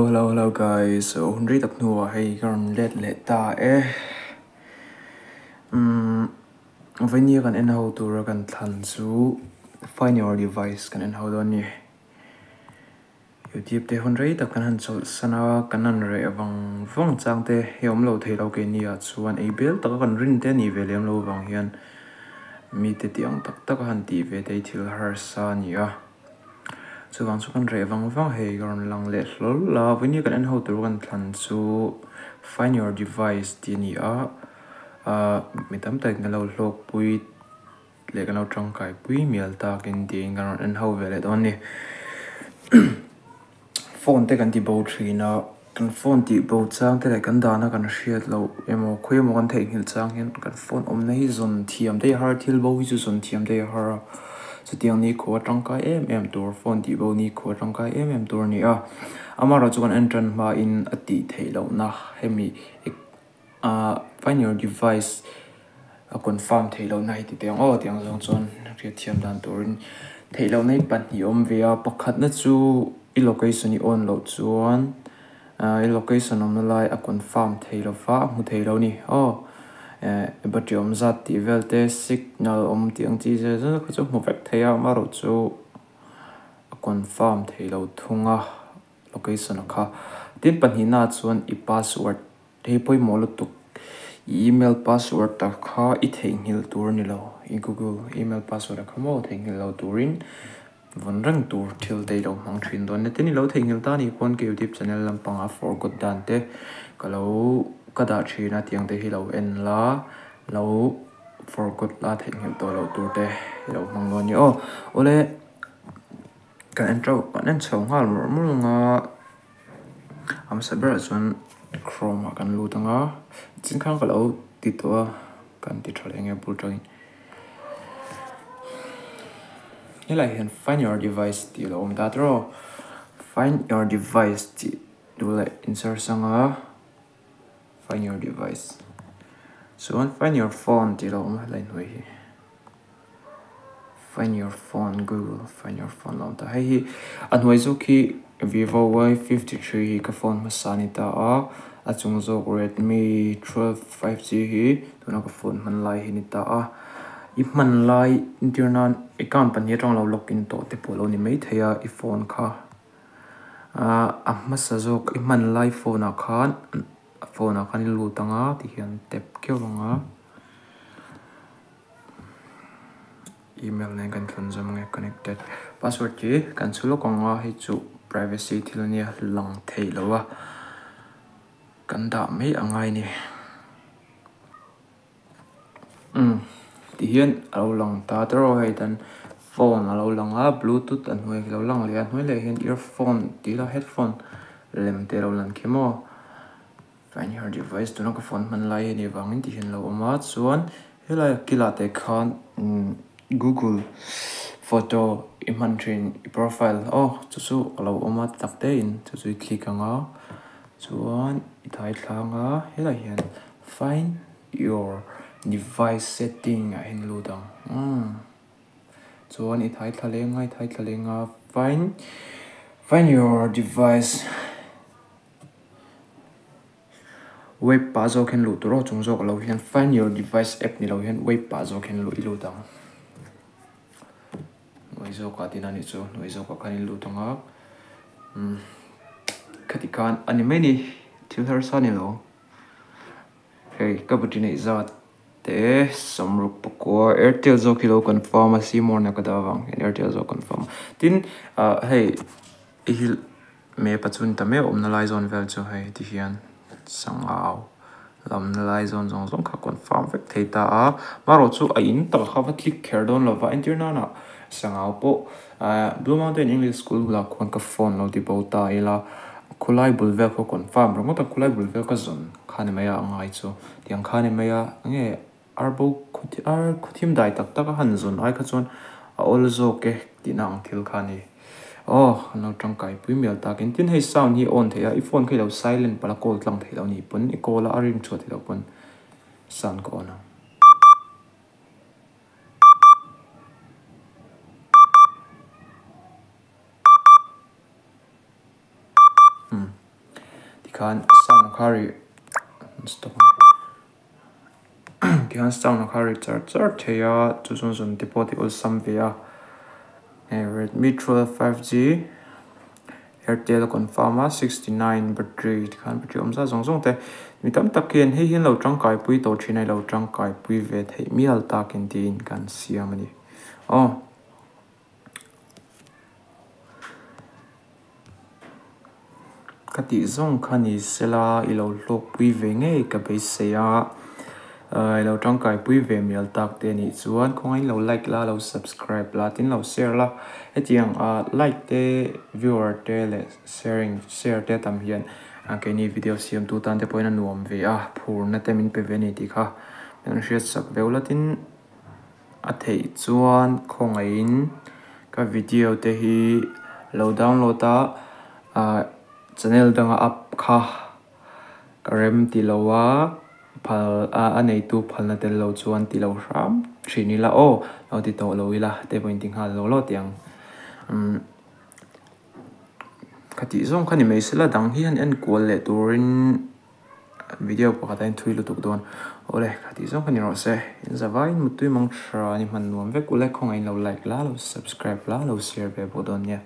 Hello hello hello guys so hun rei tak hnuah hei ka rawn let leh ta e umm vawini kan en ho tura kan thlan chu find your device kan en ho dawn a ni youtube te hun rei tak kan han chawlh san a kan han reh vang vang chang te hi a awm lo thei lo keini ah chuan ei bel taka kan rin te a nih ve lem loh vang hian mite tih ang tak tak a han tih ve te hi thil harsa a ni a. Chuvang chu kan reh vang vang hei ka rawn lang leh hlawl a, vawinia kan en ho tur kan thlan chu find your device tih a ni a, ahh mi tam takin kan lo hlawkpui leh kan lo tangkai pui mial takin tiin kan rawn en ho ve leh dawn a ni. Phone te kan ti bo thin a, kan phone tih bo chang te leh kan dahna kan hriat loh emaw khawi emaw kan theihnghilh chang hian kan phone awmna hi zawn thiam daih a har a, thil bo hi chu zawn thiam daih a har a, chutiang ni khua tangkai em em tur phone tih bo ni khua tangkai em em tur a ni a, amaherawhchu kan en tan hmain a tih theih lohna hemi ahh find your device a confirm theih lohna hi ti teh ang aw tiang zawng chuan hriatthiam dan turin theih lohna hi pahnih a awm ve a pakhatna chu i location i on loh chuan ahh i location awmna lai a confirm thei lo va a hmu thei lo a ni aw eh battery awm zat tih vel te signal awm tih ang chi zel zel kha chu a hmu vek thei a amaherawhchu a confirm thei lo thung a location a kha tin pahnihna ah chuan i password Hei pawimawh lutuk i email password a kha i theihnghilh tur a ni lo. I Google email password a kha maw theihnghilh lo turin vawn reng tur thil te i lo hmang thin dawn nia. Tin i lo theihnghilh ta anih pawn ka YouTube channel lampangah forgot dan te ka lo ka dah thin a tiang te hi lo en la, lo forgot la theihnghilh tawh loh tur te i lo hmang dawn a ni aw. Awle kan en teuh kan en chho nghal mawlh mawlh ang a. A hmasa berah chuan chrome ah kan lut ang a chin khan ka lo ti tawh a kan ti tha leh nge bul tangin helaiah hian find your device tih a lo awm ta tawh a find your device tih duh leh in search ang a find your device chuan find your phone tih a lo awm a helai hnuai hi. Find your phone google find your phone lo awm ta hei hi a hnuai zawk hi vivo y 53 hi ka phone hmasa a ni ta a a chung zawk redmi 12 5g hi tuna ka phone hman lai hi a ni ta a i hman lai entir nan account pahnih atang lo login tawh te pawh a lo ni maithei a i phone kha ahh a hmasa zawk i hman lai phone ah khan a phone ah khan i lut ang a tihian tap keuh ang a. Email nen kan thlun zawm nge connected password khi kan chhu lawk ang a hei chu privacy thil ania lang theih lo a kan dah mai a ngai a ni umm ti hian a lo lang ta tawrh a hei tan phone a lo lang a bluetooth a hnuai a lo lang leh a hnuai leh hian earphone tih ila headphone lem te a lo lang khi maw. Find your device tuna ka phone hman lai hi a nih vangin ti hian a lo awm a chuan helai a kilah te khan umm google photo i hman thin i profile aw chu chu a lo awm a tak te in chu chu i click ang a chuan i thai thlang a helaiah hian find your device setting ah hian a lut ang umm chuan i thai thla leng a i thai thla leng a find find your device. Web pah zawk hian luh tur aw chung zawk lo hian find your device app ni lo hian web pah zawk hian luh i lut ang hnuai zawkah tin a nih chu hnuai zawkah khan i lut ang a umm khati khan a ni mai ni thil harsa a ni lo hei ka battery neih zat te sawmruk pakua airtel zawk hi lo confirm a seymour na ka dah avang hian airtel zawk confirm a tin ah hei i hi. Map a chhun ta meuh awmna lai zawn vel chu hei ti hian sangau lamna lai zawn zawng zawng kha confirm vek thei ta a marawh chu a in tak kha va click kher dawn lo va entir nana sangau pawh ahh Blue Mountain English School bulah khuan ka phone lo ti bo ta ila khulai bul vel kha confirm ringawt a khulai bul vel ka zawn kha ni mai a a ngai chu tiang kha ni mai a enge Arbo ar khuthim dai tak tak a han zawn ai kha chuan a awl zawk e tihna ang thil kha a ni. Aw, an lo tangkai pui mial takin. Tin hei sound hi a on theih a, i phone kha i lo silent palh a call tlang theih loh a nih pawn i call a a ring chhuah theih loh pawn sound ka on ang. Umm. Tikhan sound a kha ri stop ang tikhan sound a kha ri char char thei a chu chuan zawn te pawh a ti awlsam ve a hei Redmi 12 5G Airtel a confirm a 69 battery tikhan battery awm zat zawng zawng te mi tam tak hian hei hian lo tangkai pui tawh thin a ilo tangkai pui ve theih mial takin tiin kan siam a ni aw. Ka tih zawng kha ni sela i lo hlawkpui ve ngei ka beisei a, i lo tangkaipui ve mial tak te anih chuan khawngaihin lo like la, lo subscribe la tin lo share la, hetiang ah like te viewer te leh sharing share te tam hian keini video siamtu tan te pawhin a nuam ve a, phurna te min pe ve a ni tih kha min hriatsak veuh la tin. A theih chuan khawngaihin ka video te hi lo download a ah channel danga up kha ka rem ti lo a phal a neitu phalna tel lo chuan ti lo hram thin ila aw lo ti tawh lo ila te pawh in ti nghal lo lo tih ang umm ka tih zawng kha ni mai sela dang hi han enkual leh turin. Video pakhat a inthui lutuk dawn. Awle, kha tih zawng kha ni rawh se. In zavaiin Muttui Mang Tha ni hman nuam vek ule. Khawngaih in lo like la, lo subscribe la, lo share ve bawk dawn nia.